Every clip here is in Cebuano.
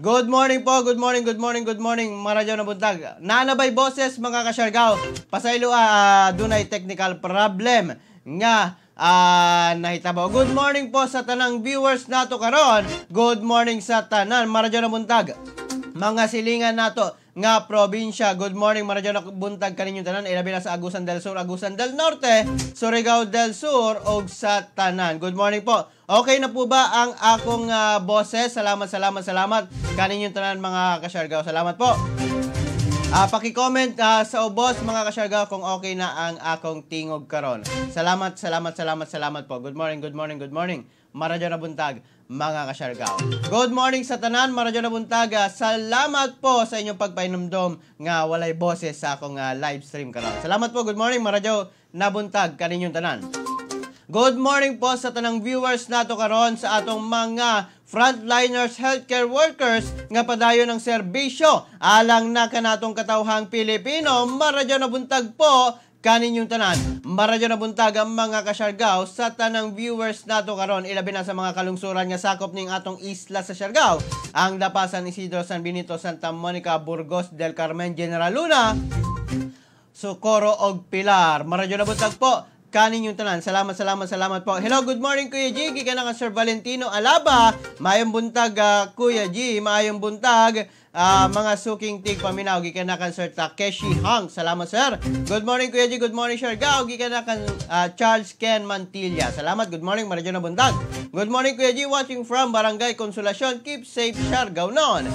Good morning po, good morning, good morning, good morning. Maradyo na buntag. Nanabay boses, mga kasyargaw. Pasaylo, dunay technical problem nga nahitabo. Good morning po sa tanang viewers nato karon. Good morning sa tanan. Maradyo na buntag, mga silingan nato nga probinsya. Good morning, maradyo na buntag kaninyong tanan. Ilabi na sa Agusan del Sur, Agusan del Norte, Surigao del Sur ug sa tanan. Good morning po. Okay na po ba ang akong boses? Salamat, salamat, salamat kaninyong tanan, mga kasyargaw. Salamat po. Paki-comment sa ubos, mga kasyargaw, kung okay na ang akong tingog karon. Salamat, salamat, salamat, salamat po. Good morning, good morning, good morning. Maradyo na buntag, mga kasyargaw. Good morning sa tanan, maradyo na buntag. Salamat po sa inyong pagpainumdom nga walay boses sa akong live stream karon. Salamat po, good morning, maradyo na buntag kaninyong tanan. Good morning po sa tanang viewers nato karon, sa atong mga frontliners, healthcare workers nga padayon ng serbisyo alang na kanatong katawhang Pilipino. Maradyo na buntag po kaninyong tanan. Maradyo na buntag ang mga kasyargaw sa tanang viewers nato karon, ilabi na sa mga kalungsuran nga sakop ning atong isla sa Siargao, ang Dapa, San Isidro, San Benito, Santa Monica, Burgos, del Carmen, General Luna, Socorro og Pilar. Maradyo na buntag po kaninyong tanan. Salamat, salamat, salamat po. Hello, good morning, Kuya G. Gikan na Sir Valentino Alaba. Maayong buntag, Kuya G. Maayong buntag, mga suking tig paminaw. Gikan na kan Sir Takeshi Hang. Salamat, sir. Good morning, Kuya G. Good morning, Siargao. Gikan na kan Charles Ken Mantilla. Salamat. Good morning. Maradyo na buntag. Good morning, Kuya G. Watching from Barangay Consolacion. Keep safe, Siargao noon.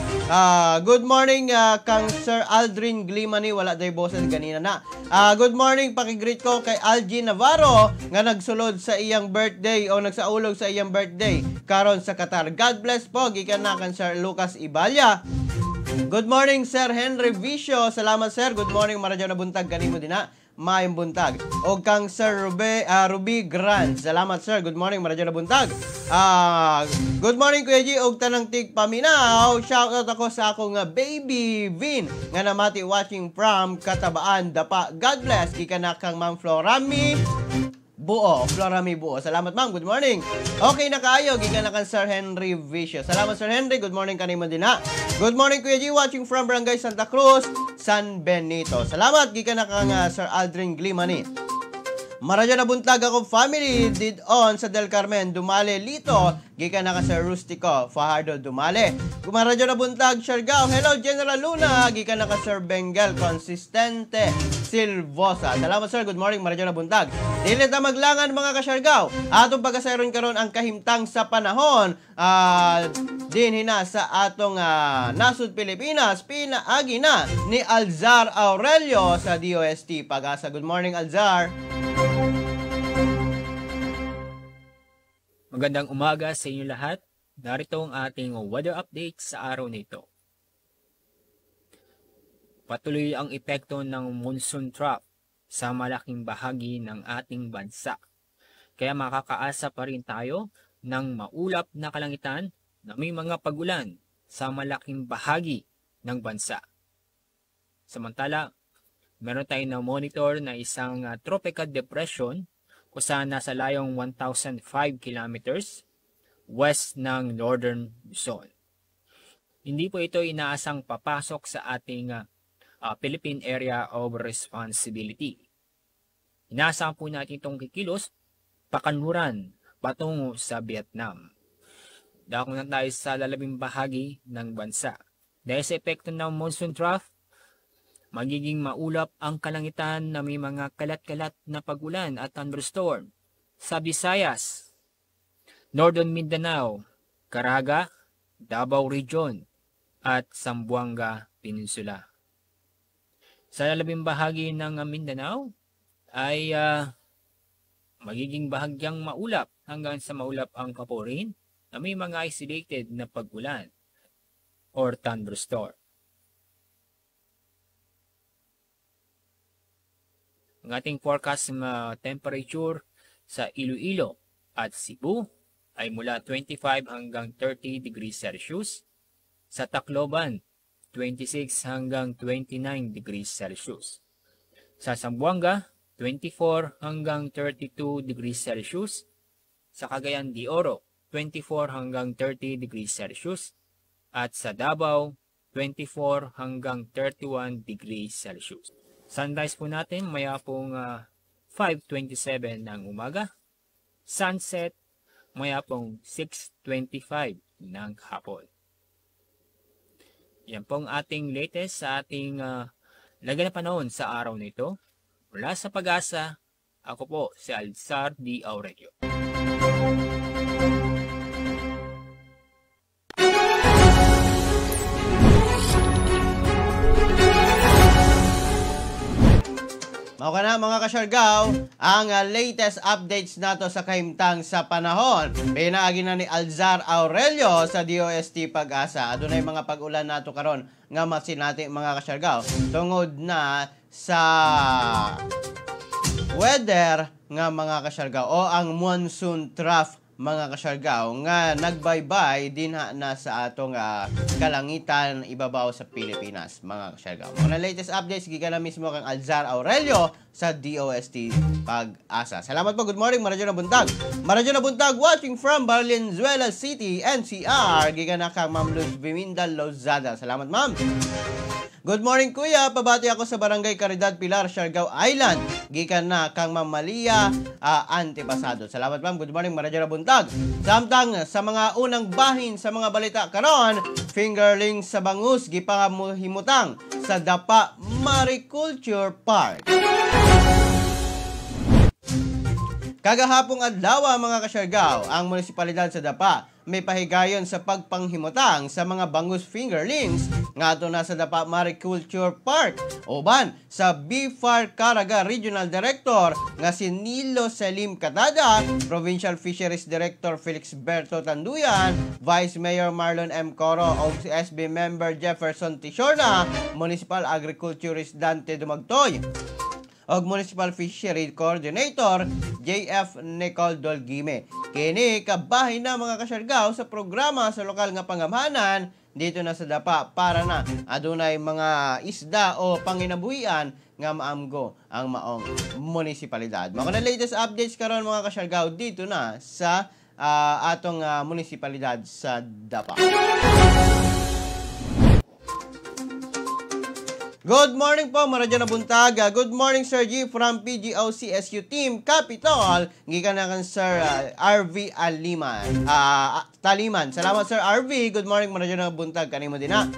Good morning kang Sir Aldrin Glimani. Wala day boses ganina na. Good morning. Pakigreet ko kay Algie Navarro nga nagsulod sa iyang birthday o nagsaulog sa iyang birthday karon sa Qatar. God bless po. Gikan na kan Sir Lucas Ibalya. Good morning, Sir Henry Vicio. Salamat, sir. Good morning, maradyo na buntag kanimo dinha. Maayong buntag. O kang Sir Ruby Grand. Salamat, sir. Good morning, maradyo na buntag. Good morning, Kuya G og tanang tig paminaw. Shout out ako sa akong baby Vin nga namati watching from Katabaan, Dapa. God bless. Gikan na kang Ma'am Florami Buo, Florami Buo. Salamat, ma'am. Good morning. Okay na kaayo gikan na kan Sir Henry Vicio. Salamat, Sir Henry. Good morning kanimo dinha. Good morning, Kuya G, watching from Barangay Santa Cruz, San Benito. Salamat, gikan na kang Sir Aldrin Glimani. Maradyo na buntag ako family did on sa Del Carmen Dumale Lito, gikan na ka Sir Rustico Fajardo Dumale. Maradyo na buntag, Siargao. Hello, General Luna, gikan na ka Sir Bengal Consistente Silvosa. Salamat, sir. Good morning, maradyo na buntag. Dili ta maglangan, mga kasyargaw. Atong pagasayron karon ang kahimtang sa panahon dinhi na sa atong nasud Pilipinas, pinaagi na ni Alzar Aurelio sa DOST Pag-asa. Good morning, Alzar. Magandang umaga sa inyo lahat. Narito ang ating weather update sa araw na ito. Patuloy ang epekto ng monsoon trough sa malaking bahagi ng ating bansa. Kaya makakaasa pa rin tayo ng maulap na kalangitan na may mga pagulan sa malaking bahagi ng bansa. Samantala, meron tayong na-monitor na isang tropical depression kung saan nasa layong 1,005 kilometers west ng Northern Luzon. Hindi po ito inaasang papasok sa ating Philippine Area of Responsibility. Inaasahan po natin itong kikilos pakanluran patungo sa Vietnam. Dako na tayo sa lalabing bahagi ng bansa. Dahil sa epekto ng monsoon trough, magiging maulap ang kalangitan na may mga kalat-kalat na pagulan at thunderstorm sa Visayas, Northern Mindanao, Caraga, Davao Region, at Zamboanga Peninsula. Sa lalabing bahagi ng Mindanao ay magiging bahagyang maulap hanggang sa maulap ang kaporin na may mga isolated na pagulan or thunderstorm. Ang ating forecast na temperature sa Iloilo at Cebu ay mula 25 hanggang 30 degrees Celsius. Sa Tacloban, 26 hanggang 29 degrees Celsius. Sa Zamboanga, 24 hanggang 32 degrees Celsius. Sa Cagayan de Oro, 24 hanggang 30 degrees Celsius. At sa Davao, 24 hanggang 31 degrees Celsius. Sunrise po natin maya pong 5:27 ng umaga. Sunset maya pong 6:25 ng hapon. Yan pong ating latest sa ating lagay na panahon sa araw nito. Mula sa Pag-asa, ako po si Alzar D. Aurelio. Mao ka na mga kasyargaw, ang latest updates nato sa kahimtang sa panahon. Pinaagi na ni Alzar Aurelio sa DOST Pag-asa. Adunay mga pag-ulan nato karon nga masinati mga kasyargaw tungod na sa weather nga mga kasyargaw o ang monsoon trough mga kasyargaw nga nagbaybay dinha na sa atong kalangitan ibabaw sa Pilipinas mga kasyargaw. Mga latest updates gikan na mismo kang Alzar Aurelio sa DOST Pag-asa. Salamat po. Good morning. Maradyo na buntag. Maradyo na buntag watching from Valenzuela City, NCR. Gikan na kang Ma'am Luz Biminda Lozada. Salamat, ma'am. Good morning, kuya. Pabati ako sa Barangay Caridad Pilar, Siargao Island. Gikan na kang Ma'am Malia Antipasado. Salamat, ma'am. Good morning. Maradyo na buntag. Samtang sa mga unang bahin sa mga balita karon, fingerlings sa bangus gipanghimutang sa Dapa Mariculture Park. Kagahapong adlaw mga kasyargaw, ang munisipalidad sa Dapa may pahigayon sa pagpanghimutang sa mga bangus fingerlings ngadto na sa Dapa Mariculture Park. Uban sa BFAR Caraga Regional Director nga si Nilo Selim Katada, Provincial Fisheries Director Felix Berto Tanduyan, Vice Mayor Marlon M. Coro ug si SB Member Jefferson Tishorna, Municipal Agriculturist Dante Dumagtoy og Municipal Fishery Coordinator JF Nicole Dolgime. Kini kabahin na mga kasyargaw sa programa sa lokal nga pangamhanan dito na sa Dapa para na adunay mga isda o panginabuhian nga maamgo ang maong munisipalidad. Mga na latest updates karon mga kasyargaw dito na sa atong munisipalidad sa Dapa. Good morning po, maradyo na buntag. Good morning, Sir G from PGOCSU Team Capitol. Gikan na kan Sir RV Aliman. Taliman. Salamat, Sir RV. Good morning, maradyo na buntag. Kanimo din na.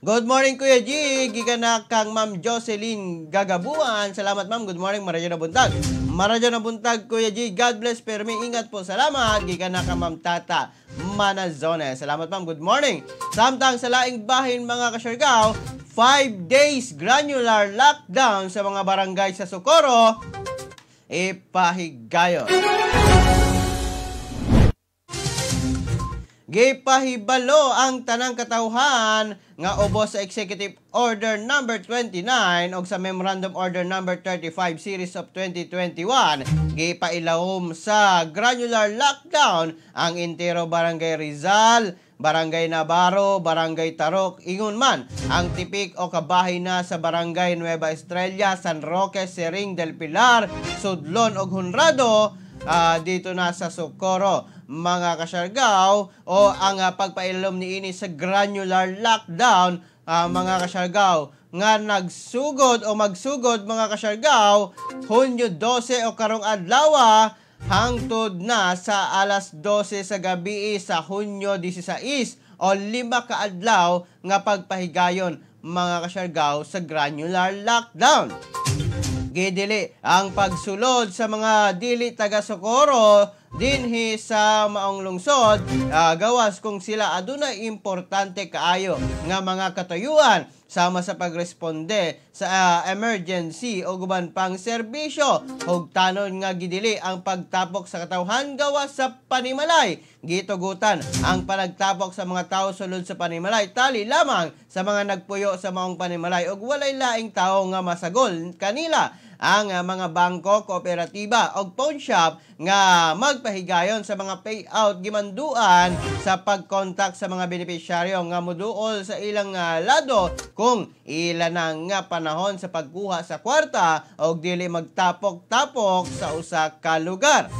Good morning, Kuya G. Gikan na kang Ma'am Jocelyn Gagabuan. Salamat, ma'am. Good morning, maradyo na buntag. Maradyo na buntag, Kuya G. God bless, permi. Ingat po. Salamat. Gikan na kang Ma'am Tata Manazone. Salamat, ma'am. Good morning. Samtang sa laing bahin, mga kasyargaw, 5 days granular lockdown sa mga barangay sa Socorro, ipahigayon. Gipahibalo ang tanang katawhan nga ubos sa Executive Order number 29 og sa Memorandum Order number 35 series of 2021. Gipailawom sa granular lockdown ang entero Barangay Rizal, Barangay Navarro, Barangay Tarok, ingon man ang tipik o kabahin na sa Barangay Nueva Estrella, San Roque, Sering del Pilar, Sudlon ug Honrado dito na sa Socorro mga kasyargaw, o ang pagpailom niini sa granular lockdown mga kasyargaw nga nagsugod o magsugod mga kasyargaw Hunyo 12 o karong adlaw hangtod na sa alas 12 sa gabi sa Hunyo 16 o 5 ka adlaw nga pagpahigayon mga kasyargaw sa granular lockdown. Gidili ang pagsulod sa mga dili taga Socorro dinhi sa maong lungsod, gawas kung sila adunay importante kaayo nga mga katayuan sama sa pagresponde sa emergency o guban pang serbisyo. Hugtanon nga gidili ang pagtapok sa katawhan gawas sa panimalay. Gitugutan ang panagtapok sa mga tawo sulod sa panimalay tali lamang sa mga nagpuyo sa maong panimalay ug walay laing tawo nga masagol kanila. Ang mga bangko, kooperatiba og pawn shop nga magpahigayon sa mga payout gimanduan sa pagkontak sa mga benepisyaryo nga moduol sa ilang lado kung ila na nga panahon sa pagkuha sa kwarta og dili magtapok-tapok sa usa ka lugar.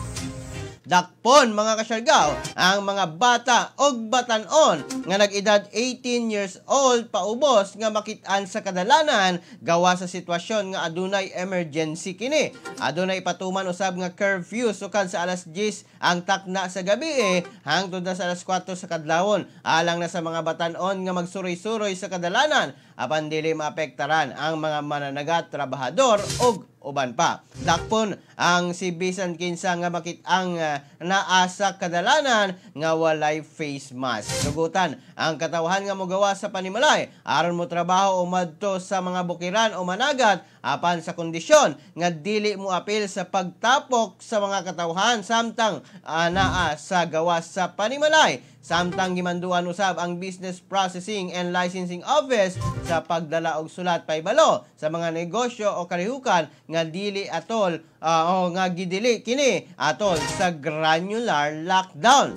Dakpon, mga kasyargaw, ang mga bata og batan-on nga nag-edad 18 years old paubos nga makit-an sa kadalanan gawa sa sitwasyon nga adunay emergency kini. Adunay ipatuman usab nga curfew sukad sa alas 10 ang takna sa gabi hangtod na sa alas 4 sa kadlawon alang na sa mga batan-on nga magsuroy-suroy sa kadalanan apan dili maapektaran ang mga mananagat, trabahador ug uban pa. Dakpon ang si bisan kinsa nga makit-ang naa sa kadalanan nga walay face mask. Tugutan ang katawhan nga mogawa sa panimalay aron mo trabaho o madto sa mga bukiran o managat apan sa kondisyon nga dili mo apil sa pagtapok sa mga katawhan samtang naa sa gawas sa panimalay. Samtang gimanduan usab ang Business Processing and Licensing Office sa pagdala og sulat paibalo sa mga negosyo o kalihukan nga dili atol o nga gidili kini atol sa granular lockdown.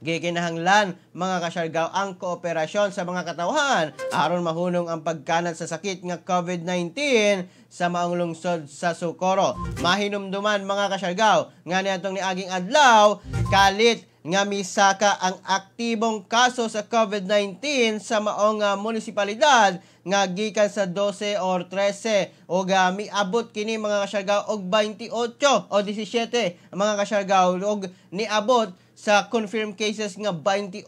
Gikinahanglan, mga kasyargaw, ang kooperasyon sa mga katawhan aron mahunong ang pagkanat sa sakit nga COVID-19 sa maong lungsod sa Socorro. Mahinumduman, mga kasyargaw, nga niadtong niaging adlaw kalit nga misaka ang aktibong kaso sa COVID-19 sa maong munisipalidad nga gikan sa 12 or 13 og miabot kini, mga kasyargaw, og 28 o 17, mga kasyargaw, og niabot sa confirmed cases nga 28,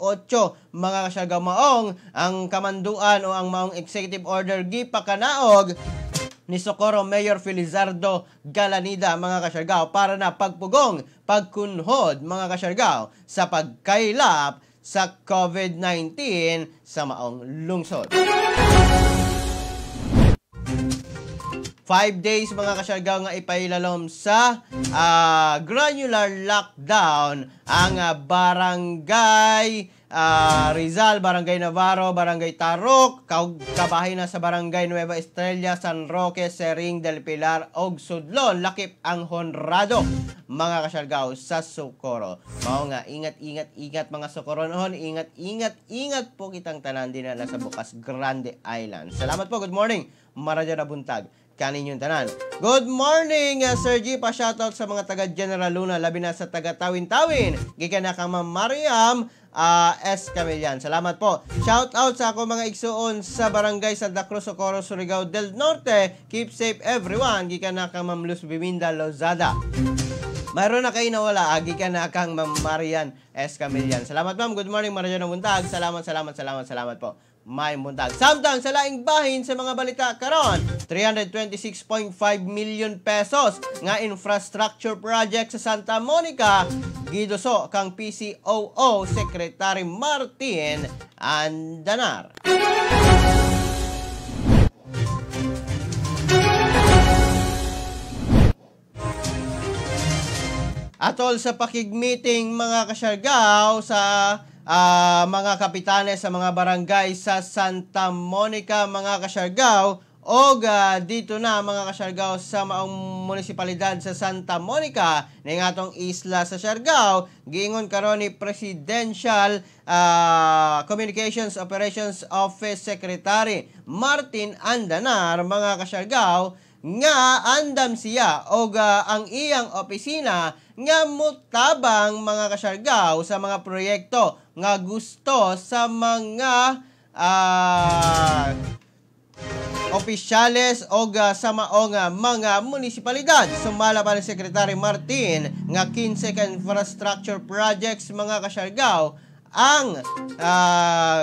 mga kasyargaw. Maong ang kamanduan o ang maong executive order gipakanaog ni Socorro Mayor Felizardo Galanida, mga kasyargaw, para na pagpugong pagkunhod, mga kasyargaw, sa pagkaylap sa COVID-19 sa maong lungsod. 5 days, mga kasyargaw, nga ipailalom sa granular lockdown ang Barangay Rizal, Barangay Navarro, Barangay Tarok, kabahin na sa Barangay Nueva Estrella, San Roque, Sering del Pilar og Sudlon, lakip ang Honrado, mga kasyargaw, sa Socorro. Mao nga ingat, ingat, ingat, mga Socorronon, ingat, ingat, ingat po kitang tanan dinala sa Bukas Grande Island. Salamat po, good morning. Maradyo na buntag kaninyong tanan. Good morning, Sir G. Pa-shoutout sa mga taga General Luna, labi na sa taga Tawin-Tawin. Gikan na kang Ma'am Mariam S. Camillan. Salamat po. Shoutout sa ako mga igsuon sa Barangay Santa Cruz, Socorro, Surigao del Norte. Keep safe everyone. Gikan na kang Ma'am Luz Biminda Lozada. Mayroon na kayo nawala. Gikan na kang Ma'am Marian S. Camillan. Salamat, ma'am. Good morning, Marian Buntag. Salamat, salamat, salamat, salamat po. May buntag. Samtang sa laing bahin sa mga balita karon, 326.5 million pesos nga infrastructure project sa Santa Monica giduso kang PCOO Secretary Martin Andanar. Atol sa pakigmeeting, mga kasyargaw, sa mga kapitanes sa mga barangay sa Santa Monica, mga kasyargaw, og dito na, mga kasyargaw, sa maong munisipalidad sa Santa Monica ning atong isla sa Siargao, giingon karon ni Presidential Communications Operations Office Secretary Martin Andanar, mga kasyargaw, nga andam siya og ang iyang opisina nga mutabang, mga kasyargaw, sa mga proyekto nga gusto sa mga opisyales og sa maong mga munisipalidad. Sumala pa ni Secretary Martin nga 15 ka infrastructure projects, mga kasyargaw, ang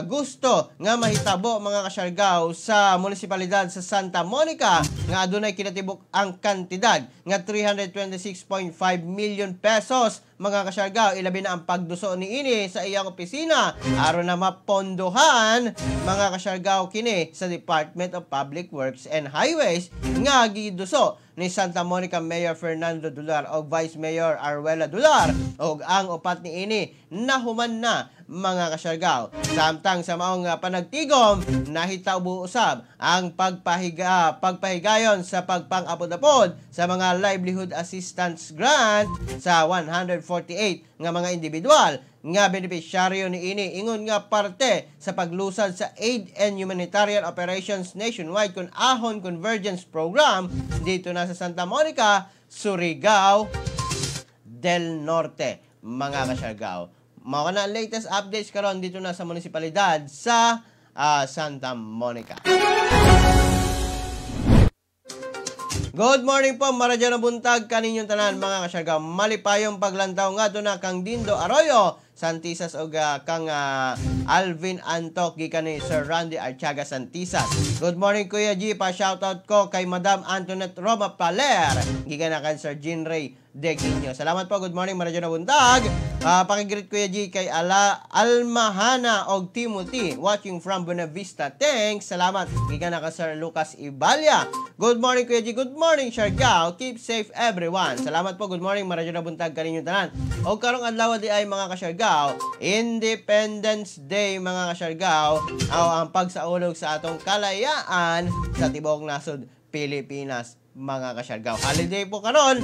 gusto nga mahitabo, mga kasyargaw, sa munisipalidad sa Santa Monica nga adunay kinatibuk ang kantidad nga 326.5 million pesos, mga kasyargaw. Ilabi na ang pagduso niini sa iyang opisina aron na mapondohan, mga kasyargaw, kini sa Department of Public Works and Highways nga giduso ni Santa Monica Mayor Fernando Dular og Vice Mayor Arwela Dular, og ang upat niini nahuman na, mga kasyargaw. Samtang sa maong panagtigom, nahitabo usab ang pagpahigayon sa pagpang-apod-apod sa mga livelihood assistance grant sa 148 nga mga individual nga benepisyaryo niini, ingon nga parte sa paglusad sa Aid and Humanitarian Operations Nationwide kun AHON Convergence Program dito na sa Santa Monica, Surigao del Norte, mga kasyargao. Mao na ang latest updates karon dito na sa munisipalidad sa Santa Monica. Good morning po, maradyo na buntag kaninyong tanan, mga kasyargao. Malipayong paglantaw nga na kang Dindo Arroyo Santisas og kang Alvin Antok gikan ni Sir Randy Archaga Santisas. Good morning, Kuya G, pa shoutout ko kay Madam Antoinette Roma Paler gikan na kay Sir Jean Ray De Guinyo. Salamat po, good morning, maradyo na buntag. Pakigreet, Kuya G, kay Ala Almahana og Timothy watching from Buena Vista. Thanks, salamat gikan na kay Sir Lucas Ibalya. Good morning, Kuya G, good morning, Siargao. Keep safe, everyone. Salamat po, good morning, maradyo na buntag kaninyong tanan. Og karong adlaw di ay, mga kasyargao, Independence Day, mga kasyargao, ang pagsaulog sa atong kalayaan sa tibuok nasod Pilipinas, mga kasyargao. Holiday po karon,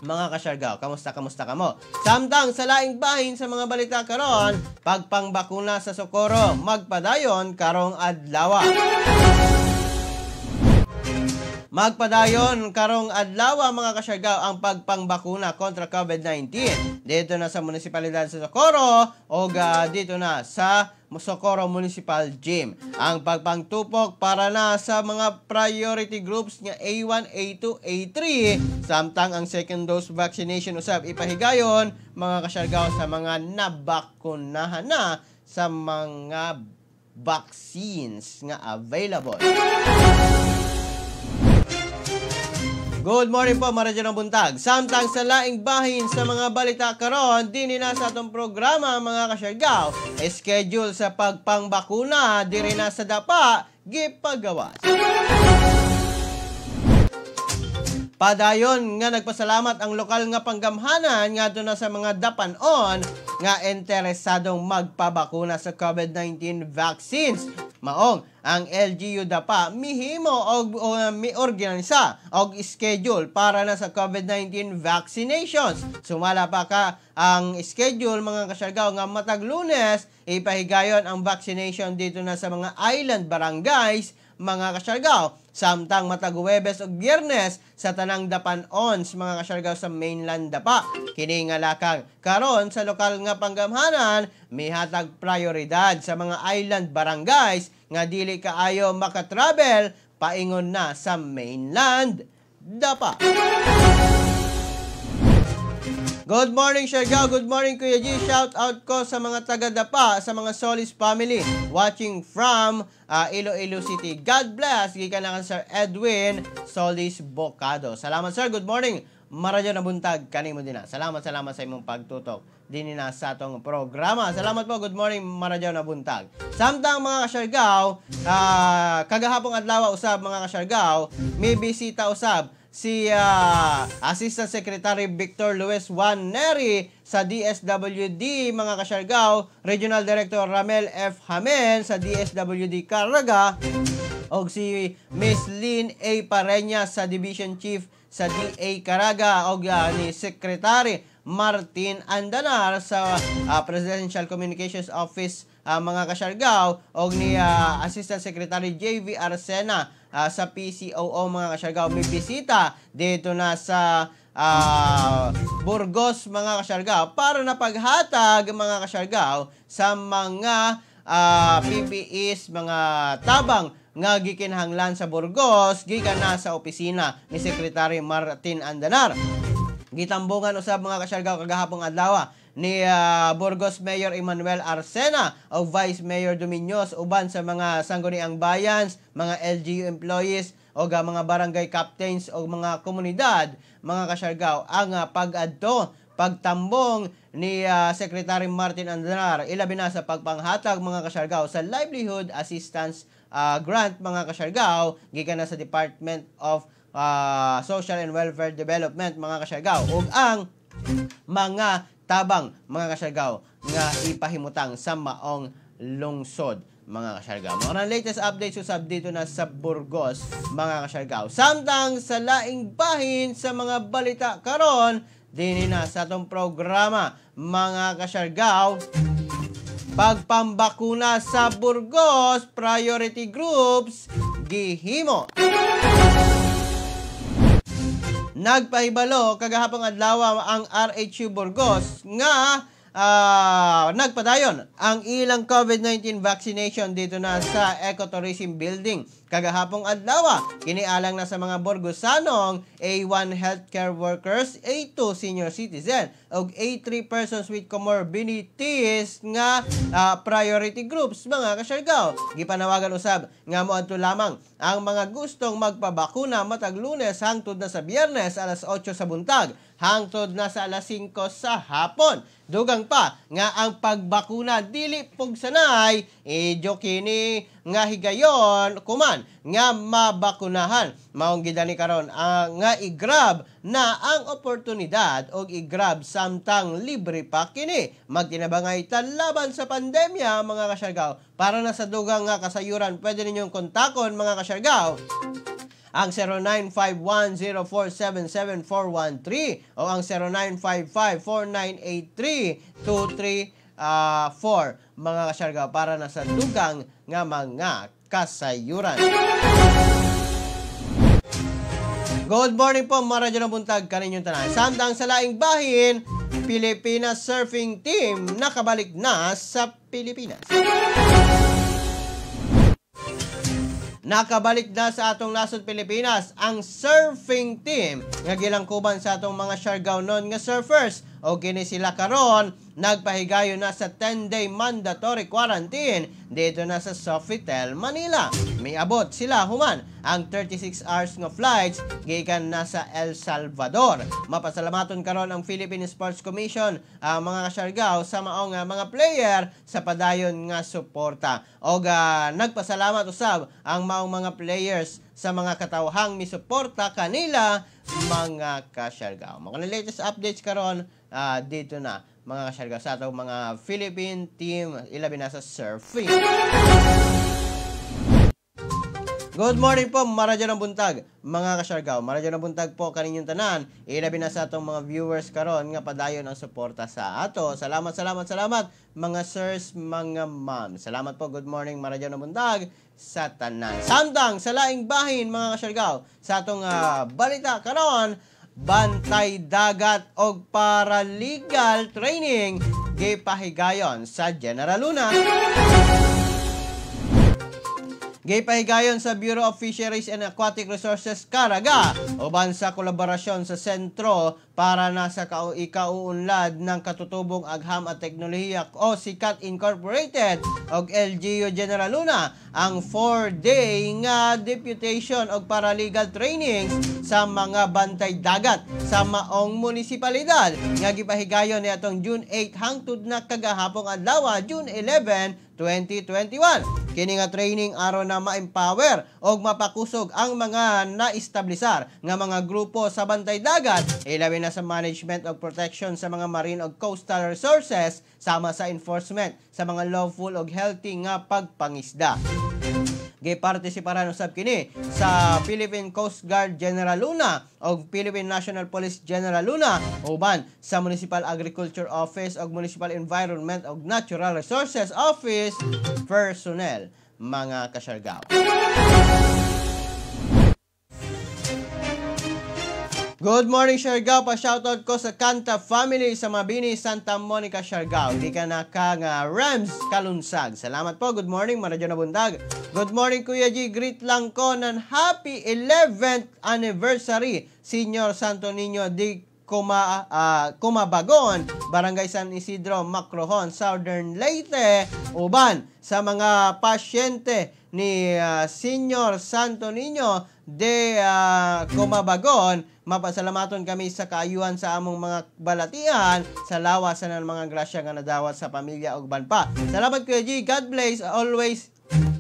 mga kasyargao. Kamusta kamusta kamo? Samtang sa laing bahin sa mga balita karon, pagpangbakuna sa Socorro magpadayon karong adlaw. Magpadayon karong adlaw, mga kasyargao, ang pagpangbakuna kontra COVID-19 dito na sa munisipalidad sa Socorro o dito na sa Socorro Municipal Gym. Ang pagpangtupok para na sa mga priority groups nga A1, A2, A3, samtang ang second dose vaccination usab ipahigayon, mga kasyargao, sa mga nabakunahan na sa mga vaccines nga available. Good morning po, maradyo ng buntag. Samtang sa laing bahin sa mga balita karon, dinhi na sa atong programa, mga kasyargao, schedule sa pagpangbakuna diri na sa Dapa gipagawas. Padayon nga nagpasalamat ang lokal nga panggamhanan ngadto na sa mga dapanon nga interesadong magpabakuna sa COVID-19 vaccines. Maong ang LGU Dapa mihimo og miorganisa og schedule para na sa COVID-19 vaccinations. Sumala pa ka ang schedule, mga kasyargao, nga matag Lunes ipahigayon ang vaccination dito na sa mga island barangays, mga kasyargao, samtang matag Huwebes ug Biyernes sa tanang dapanons, mga kasyargao, sa mainland Dapa. Kini nga lakang karon sa lokal nga panggamhanan mihatag prioridad sa mga island barangays nga dili kaayo makatravel paingon na sa mainland Dapa. Good morning, Siargao. Good morning, Kuya G. Shout out ko sa mga taga Dapa, sa mga Solis family watching from Iloilo City. God bless. Gikan na Sir Edwin Solis Bocado. Salamat, sir. Good morning. Maradyo na buntag kanimo din na. Salamat, salamat sa imong pagtutok dinhi na sa atong programa. Salamat po. Good morning. Maradyo na buntag. Samtang, mga kasyargao, kagahapong adlaw usab, mga kasyargao, may bisita usab si Assistant Secretary Victor Luis Juan Neri sa DSWD, mga kasyargao, Regional Director Ramel F. Hamen sa DSWD Caraga, og si Miss Lynn A. Pareña sa Division Chief sa DA Caraga, og ni Secretary Martin Andanar sa Presidential Communications Office, mga kasyargao, og ni Assistant Secretary JV Arsena sa PCOO, mga kasyargao, may bisita dito na sa Burgos, mga kasyargao, para na paghatag, mga kasyargao, sa mga PPEs, mga tabang nga gikinahanglan sa Burgos gikan na sa opisina ni Secretary Martin Andanar. Gitambungan usab, mga kasyargao, kagahapong adlaw ni Burgos Mayor Emmanuel Arsena o Vice Mayor Dominos uban sa mga sangguniang bayans, mga LGU employees o mga barangay captains o mga komunidad, mga kasyargao, ang pag-adto, pagtambong ni Secretary Martin Andanar ilabi na sa pagpanghatag, mga kasyargao, sa livelihood assistance grant, mga kasyargao, gikan na sa Department of Social and Welfare Development, mga kasyargao, ug ang mga tabang, mga kasyargao, nga ipahimutang sa maong lungsod, mga kasyargao. Mga latest updates usab dito na sa Burgos, mga kasyargao. Samtang sa laing bahin sa mga balita karon dinhi na sa atong programa, mga kasyargao, pagpambakuna sa Burgos, priority groups gihimo. Nagpahibalo kagahapon adlaw ang RHU Burgos nga nagpadayon ang ilang COVID-19 vaccination dito na sa Ecotourism Building kagahapong adlaw. Kinialang na sa mga Burgosanong A1 healthcare workers, A2 senior citizen ug A3 persons with comorbidities nga priority groups, mga kasyargaw. Gipanawagan usab nga moadto lamang ang mga gustong magpabakuna matag Lunes hangtod na sa Biyernes, alas 8 sa buntag hangtod na sa alas 5 sa hapon. Dugang pa nga ang pagbakuna dili pugsanay, idyo kini nga higayon kuman nga mabakunahan. Maong gidani karon nga i-grab na ang oportunidad og i-grab samtang libre pa kini. Magtinabangay ta laban sa pandemya, mga kasyargaw. Para na sa dugang nga kasayuran, pwede ninyong kontakon, mga kasyargaw, ang 0951-0477413 o ang 0955-4983-234, mga kasyargaw, para na sa dugang nga mga kasayuran. Good morning po, maradyo ng buntag kaninyong tanan. Samtang sa laing bahin, Pilipinas Surfing Team nakabalik na sa Pilipinas. Nakabalik na sa atong nasod Pilipinas ang surfing team nga gilangkuban sa atong mga Siargao-non nga surfers, o kini sila karon nagpahigayon na sa 10-day mandatory quarantine dito na sa Sofitel, Manila. Miabot sila human ang 36 hours nga flights gikan na sa El Salvador. Mapasalamaton karon ang Philippine Sports Commission, mga kasyargaw, sa maong mga player sa padayon nga suporta. Og nagpasalamat usab ang maong mga players sa mga katawhang misuporta kanila, mga kasyargaw. Mga latest updates karon dito na, mga kasyargaw, sa atong mga Philippine team ilabi na sa surfing. Good morning po, maradyo ng buntag, mga kasyargaw. Maradyo ng buntag po kaninyong tanan. Ilabi na sa atong mga viewers karon nga padayon ang suporta sa ato. Salamat, salamat, salamat, mga sirs, mga ma'am. Salamat po, good morning, maradyo ng buntag sa tanan. Samtang sa laing bahin, mga kasyargaw, sa atong balita karon, bantay dagat og paralegal training gipahigayon sa General Luna. Gipahigayon sa Bureau of Fisheries and Aquatic Resources Caraga uban sa kolaborasyon sa sentro para na sa ikauunlad ng katutubong agham at teknolohiya o SICAT Incorporated og LGU General Luna ang 4-day nga deputation og paralegal trainings sa mga bantay dagat sa maong munisipalidad nga gipahigayon niadtong June 8 hangtod na kagahapong adlaw, June 11, 2021. Kini nga training aron na ma-empower og mapakusog ang mga naestablisar nga mga grupo sa bantay dagat, ilabi na sa management og protection sa mga marine og coastal resources, sama sa enforcement sa mga lawful og healthy nga pagpangisda. Gipartisiparan usab kini sa Philippine Coast Guard General Luna og Philippine National Police General Luna uban sa Municipal Agriculture Office og Municipal Environment og Natural Resources Office personnel, mga kasyargaw. Good morning, Siargao. Pa-shoutout ko sa Kanta family sa Mabini, Santa Monica, Siargao. Di ka na ka nga Rams Kalunsag. Salamat po. Good morning, maradyo na buntag. Good morning, Kuya G. Greet lang ko ng happy 11th anniversary, Senior Santo Niño de Kumabagon, Barangay San Isidro, Macrohon, Southern Leyte, uban sa mga pasyente ni Senior Santo Niño de Kumabagon. Mapasalamaton kami sa kaayuhan sa among mga balatian sa lawas sa mga grasya nga nadawat sa pamilya ug uban pa. Salamat, Kuya G. God bless always.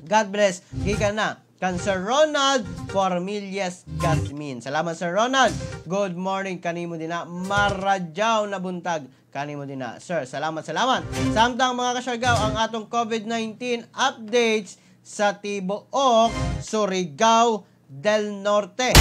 God bless. Gikan na kan Sir Ronald Formillas Gasmin. Salamat, Sir Ronald. Good morning kanimo dinha. Maradyaw na buntag kanimo dinha, sir. Salamat, salamat. Samtang, mga kasyargaw, ang atong COVID-19 updates sa tibuok Surigao del Norte.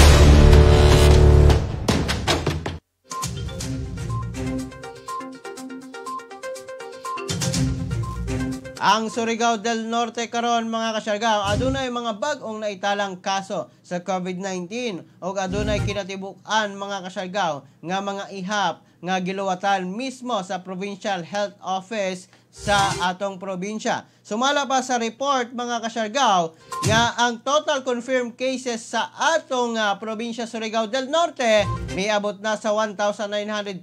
Ang Surigao del Norte karon, mga kasyargao, adunay mga bag-ong naitalang kaso sa COVID-19 ug adunay kinatibuk-an, mga kasyargao, nga mga ihap nga giluwatan mismo sa Provincial Health Office sa atong probinsya. Sumala pa sa report, mga kasyargao, nga ang total confirmed cases sa atong probinsya Surigao del Norte miabot na sa 1,912,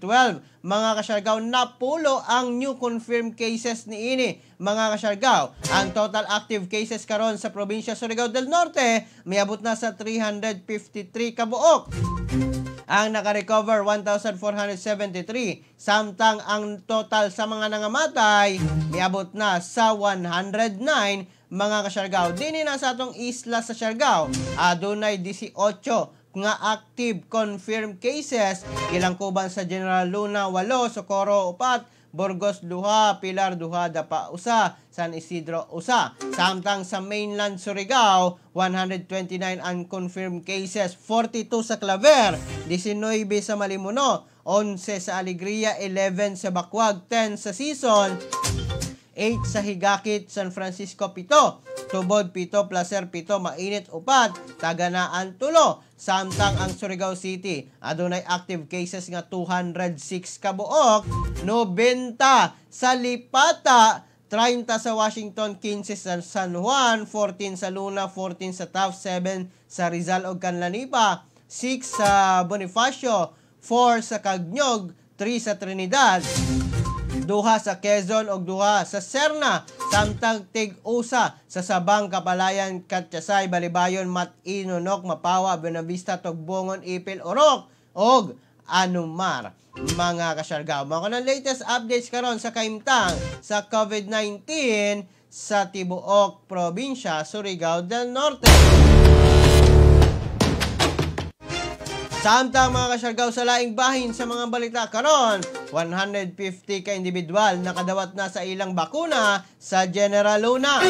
mga kasyargao. Napulo ang new confirmed cases niini, mga kasyargao. Ang total active cases karon sa probinsya Surigao del Norte miabot na sa 353 kabuok. Ang naka-recover, 1,473, samtang ang total sa mga nangamatay miabot na sa 109, mga kasyargao. Dini na sa atong isla sa Siargao, adunay 18 nga active confirmed cases, gilangkuban sa General Luna 8, Socorro 4, Burgos 2, Pilar 2, Dapa 1, San Isidro 1. Samtang sa mainland Surigao, 129 unconfirmed cases, 42 sa Claver, 19 sa Malimuno, 11 sa Alegria, 11 sa Bacuag, 10 sa Sison, 8 sa Higakit, San Francisco 7, Tubod 7, Placer 7, Mainit 4, Taganaan 3. Samtang ang Surigao City, adunay active cases nga 206 kabuok, 90 sa Lipata, 30 sa Washington, 15 sa San Juan, 14 sa Luna, 14 sa Taft, 7 sa Rizal ug Canlanipa, 6 sa Bonifacio, 4 sa Cagniog, 3 sa Trinidad, 2 sa Quezon ug 2 sa Serna, samtang tig-usa sa Sabang, Kapalayan, Katyasay, Balibayon, Mat-Inonok, Mapawa, Buenavista, Tugbongon, Ipil, Orok ug Anumar, mga kasyargao. Mao kanang latest updates karon sa kaimtang sa COVID-19 sa tibuok probinsya Surigao del Norte. Samtang, mga kasyargao, sa laing bahin sa mga balita karon, 150 ka individual nakadawat na sa ilang bakuna sa General Luna.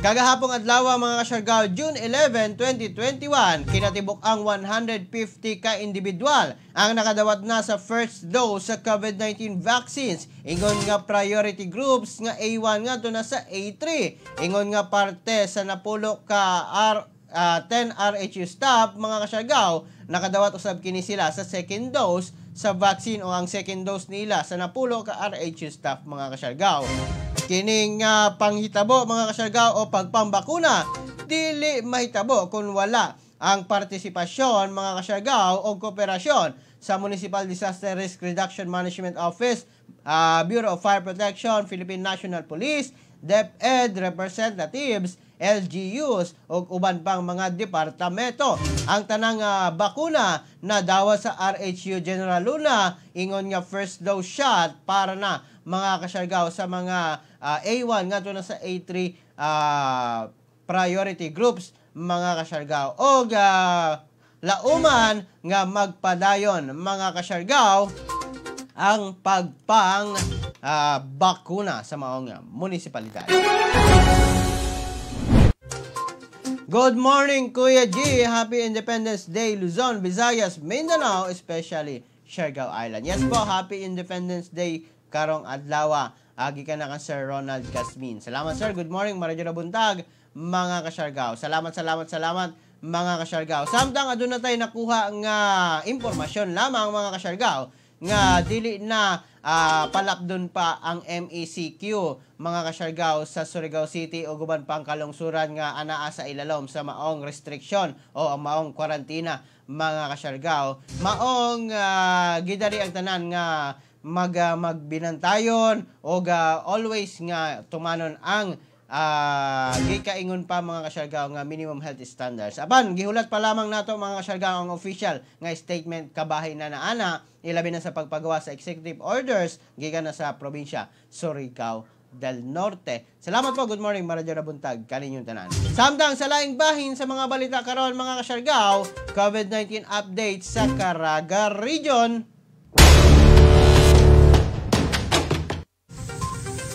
Kagahapong adlaw, mga kasyargao, June 11, 2021, kinatibuk ang 150 ka individual ang nakadawat na sa first dose sa COVID-19 vaccines. Ingon nga priority groups nga A1 ngadto na sa A3. Ingon nga parte sa napulo ka 10 RHU staff, mga kasyargao, nakadawat usab kini sila sa second dose sa vaccine o ang second dose nila sa napulo ka RHU staff, mga kasyargao. Kining panghitabo, mga kasyargao, o pagpambakuna, dili mahitabo kung wala ang partisipasyon, mga kasyargao, o kooperasyon sa Municipal Disaster Risk Reduction Management Office, Bureau of Fire Protection, Philippine National Police, DepEd representatives, LGUs ug uban pang mga departamento. Ang tanang bakuna na dawat sa RHU General Luna, ingon nga first dose shot para na, mga kasyargao, sa mga A1 ngadto na sa A3 priority groups, mga kasyargao. Og lauman nga magpadayon, mga kasyargao, ang pagpang bakuna sa maong munisipalidad. Good morning, Kuya G. Happy Independence Day, Luzon, Visayas, Mindanao, especially Siargao Island. Yes po, Happy Independence Day karong adlaw. Agi ka na kang Sir Ronald Casmin. Salamat, sir. Good morning, Maradyo na buntag, mga kasyargao. Salamat, salamat, salamat, mga kasyargao. Samtang aduna tayo nakuha nga impormasyon lamang, mga kasyargao, nga dili na palapdon pa ang MECQ, mga kasyargao, sa Surigao City o uban pang kalungsuran nga anaa sa ilalom sa maong restriksyon o ang maong kwarantina, mga kasyargao. Maong gidali ang tanan nga magbinantayon o always nga tumanon ang gikaingon pa, mga kasyargao, nga minimum health standards. Apan gihulat pa lamang nato, mga kasyargao, ang official nga statement kabahin na naana, ilabi na sa pagpagawa sa executive orders gikan na sa probinsya Surigao del Norte. Salamat po. Good morning, Maradyo na buntag kaninyong tanan. Samtang sa laing bahin sa mga balita karon, mga kasyargao, COVID-19 updates sa Caraga Region.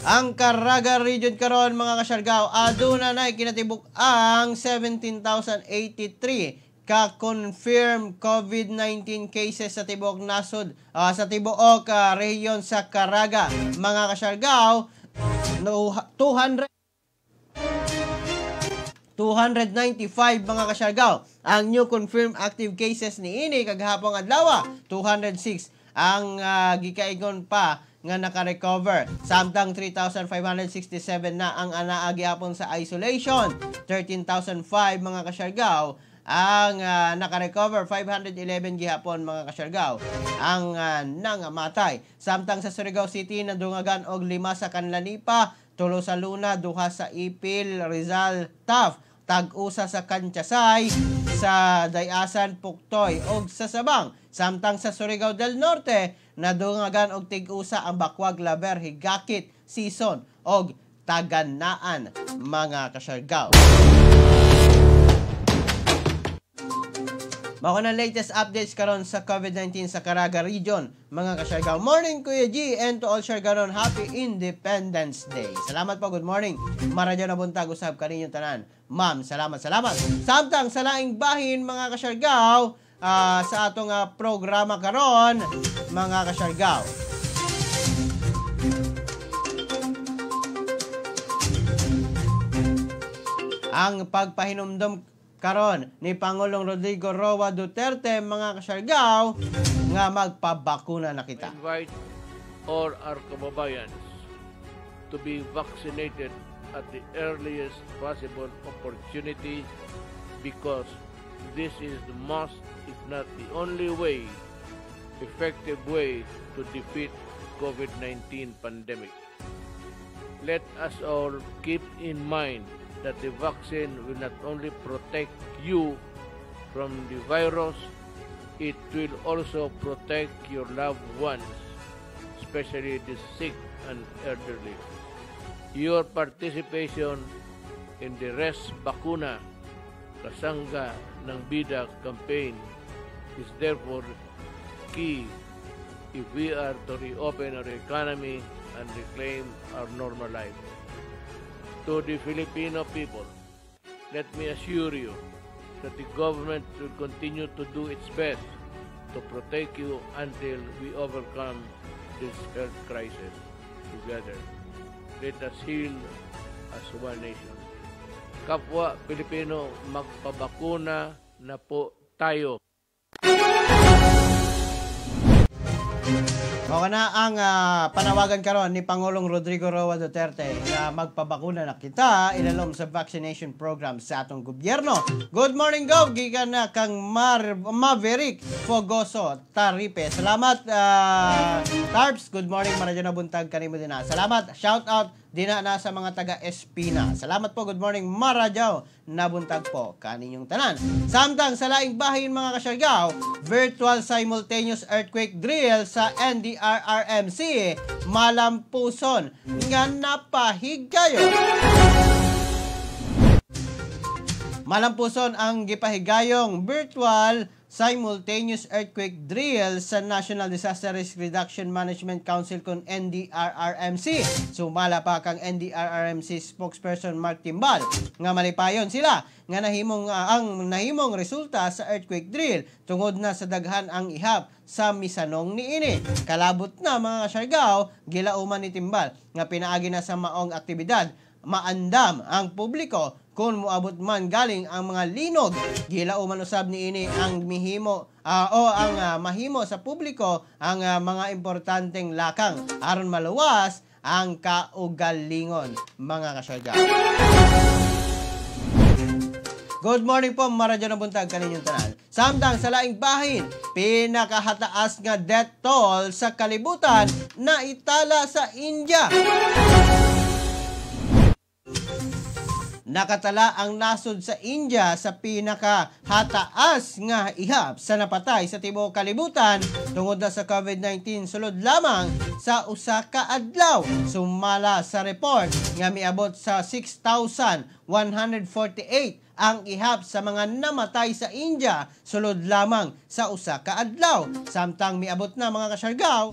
Ang Caraga Region karon, mga kasyargao, aduna na kinatibuk ang 17,083 ka-confirm COVID-19 cases sa tibuok nasod, sa tibuok rehiyon sa Caraga. Mga kasyargaw, no, 295 mga kasyargaw ang new confirmed active cases ni ini kagahapon adlaw, 206 ang gikaingon pa nga naka-recover. Samtang 3,567 na ang anaa gihapon sa isolation. 13,005 mga kasyargaw ang naka-recover, 511 gihapon mga kasyargaw ang nangamatay. Samtang sa Surigao City nadungagan og 5 sa Canlanipa, 3 sa Luna, 2 sa Ipil, Rizal, Taft, tag-usa sa Kanchasay, sa Dayasan, Puktoy og sa Sabang. Samtang sa Surigao del Norte nadungagan og tig-usa ang Bakwag, Laber, Higakit, Sison og Taganaan mga kasyargaw. Mao na latest updates karon sa COVID-19 sa Caraga Region mga kasyargaw. Morning Kuya G and to all Siargaonon, Happy Independence Day. Salamat po, good morning. Maradyo na buntag usab kaninyong tanan. Ma'am, salamat, salamat. Samtang sa laing bahin mga kasyargaw, sa atong programa karon mga kasyargaw. Ang pagpahinumdom karon ni Pangulong Rodrigo Roa Duterte mga kasyargaw nga magpabakuna na kita. Invite all our kababayans to be vaccinated at the earliest possible opportunity because this is the most, if not the only way, effective way to defeat COVID-19 pandemic. Let us all keep in mind that the vaccine will not only protect you from the virus, it will also protect your loved ones, especially the sick and elderly. Your participation in the Res Bakuna Kasangga ng Bida campaign is therefore key if we are to reopen our economy and reclaim our normal life. To the Filipino people, let me assure you that the government will continue to do its best to protect you until we overcome this health crisis together. Let us heal as one nation. Kapwa Pilipino, magpabakuna na po tayo. Mao na ang panawagan karon ni Pangulong Rodrigo Roa Duterte nga magpabakuna na kita ilalom sa vaccination program sa atong gobyerno. Good morning, Gov. Gikan na kang Maverick Fogoso Taripe. Salamat, Tarps. Good morning, maradyo na buntag kanimo din na. Salamat. Shout out dina na sa mga taga Espina. Salamat po. Good morning, Maradyaw nabuntag po kaninyong tanan. Samtang sa laing bahin mga kasyargaw, virtual simultaneous earthquake drill sa NDRRMC Malampuson nga napahigayo. Malampuson ang gipahigayong virtual simultaneous earthquake drill sa National Disaster Risk Reduction Management Council kon NDRRMC. Sumala pa kang NDRRMC spokesperson Mark Timbal nga malipayon sila nga nahimong ang nahimong resulta sa earthquake drill tungod na sa daghan ang ihap sa misanong niini. Kalabot na mga kasyargaw, gilauman ni Timbal nga pinaagi na sa maong aktibidad maandam ang publiko kung moabot man galing ang mga linog. Gilauman usab niini ang mihimo o ang mahimo sa publiko ang mga importanteng lakang aron maluwas ang kaugalingon mga kasyargaw. Good morning po, maradyo na buntag kaninyong tanan. Samtang sa laing bahin, pinakahataas nga death toll sa kalibutan na itala sa India. Nakatala ang nasod sa India sa pinakahataas nga ihap sa napatay sa tibuok kalibutan tungod na sa COVID-19 sulod lamang sa usa ka adlaw. Sumala sa report nga miabot sa 6,148 ang ihap sa mga namatay sa India sulod lamang sa usa ka adlaw. Samtang miabot na mga kasyargaw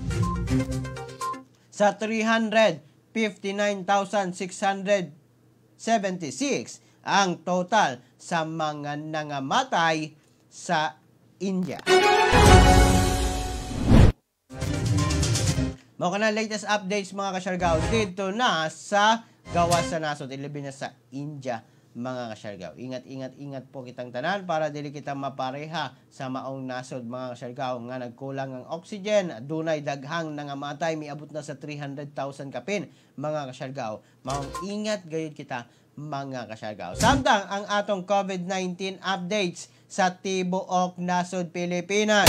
sa 359,676 ang total sa mga nangamatay sa India. Mao kana latest updates, mga kasyargaw, dito na sa gawas sa nasod, ilabi na sa India, mga kasyargaw. Ingat, ingat, ingat po kitang tanan para dili kita mapareha sa maong nasod, mga kasyargaw, nga nagkulang ang oxygen, dunay daghang nangamatay, miabot na sa 300,000 kapin, mga kasyargaw. Maong ingat gayud kita, mga kasyargaw. Samtang ang atong COVID-19 updates sa tibuok nasod Pilipinas.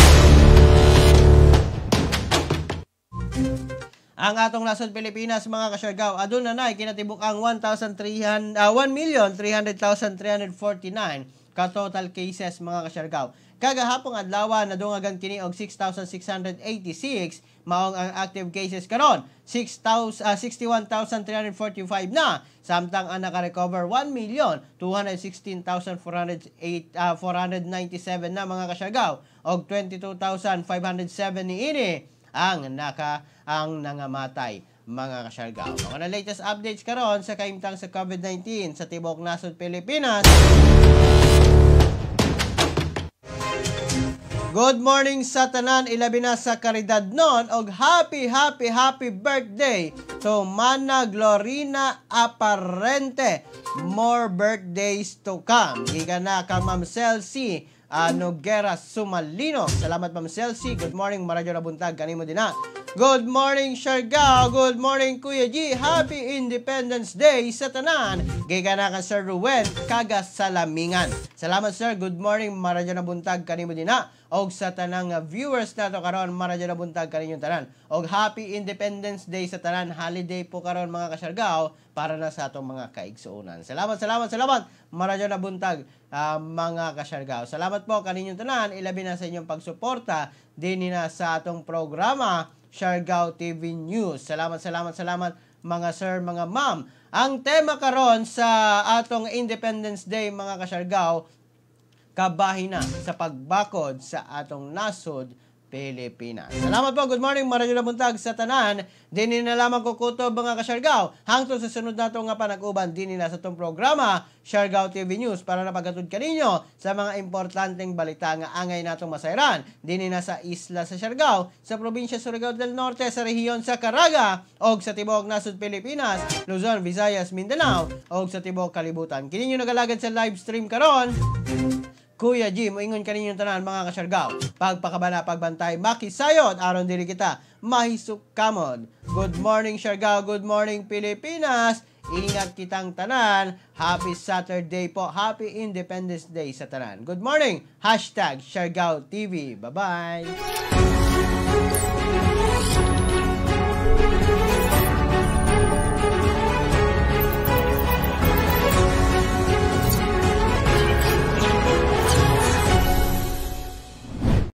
Ang atong nasod Pilipinas, mga kasyargaw, aduna na kinatibuk ang 1,300,349 ka total cases, mga kasyargaw. Kagahapong adlaw nadungagan kini og 6,686, maong ang active cases karon 61,345 na, samtang ang naka-recover 1,216,497 na, mga kasyargaw, og 22,507 niini ang ang nangamatay, mga kasyargaw. Mga na latest updates karon sa kaimtang sa COVID-19 sa tibuok nasod Pilipinas. Good morning sa tanan, ilabi na sa karidad nun, og happy, happy, happy birthday to Mana Glorina Aparente. More birthdays to come. Gikan na kang Ma'am Celsi Noguera Sumalino. Salamat, Ma'am Celsi. Good morning, maradyo na buntag kanimo din na. Good morning, Siargao. Good morning, Kuya G. Happy Independence Day sa tanan. Gikan na kang Sir Ruwen Kagasalamingan. Salamat, sir. Good morning, maradyo na buntag kanimo din na. Og sa tanang viewers nato karon, maradyo na buntag kaninyong tanan. Og Happy Independence Day sa tanan. Holiday po karon, mga kasyargao, para na sa atong mga kaigsuonan. Salamat, salamat, salamat. Maradyo na buntag, mga kasyargao. Salamat po kaninyong tanan. Ilabi na sa inyong pagsuporta dinhi na sa atong programa Siargao TV News. Salamat, salamat, salamat, mga sir, mga ma'am. Ang tema karon sa atong Independence Day, mga kasyargao, kabahin na sa pagbakod sa atong nasod Pilipinas. Salamat po. Good morning. Maradyo na buntag sa tanan. Dini na lamang kukutob, mga kasyargao. Hangtod sa sunod nato nga panag-uban dini na sa itong programa Siargao TV News para napagatud kaninyo sa mga importanteng balita nga angay natong masayran dini na sa isla sa Siargao, sa probinsya Surigao del Norte, sa rehiyon sa Caraga, og sa tibuok nasod Pilipinas, Luzon, Visayas, Mindanao, og sa tibuok kalibutan. Kini nyo nagalagad sa live stream karon, Kuya G, moingon kaninyong tanan, mga kasyargaw. Pagpakabana, pagbantay, makisayod, aron dili kita mahisukamod. Good morning, Siargao. Good morning, Pilipinas. Ingat kitang tanan. Happy Saturday po. Happy Independence Day sa tanan. Good morning. #SiargaoTV. Bye-bye.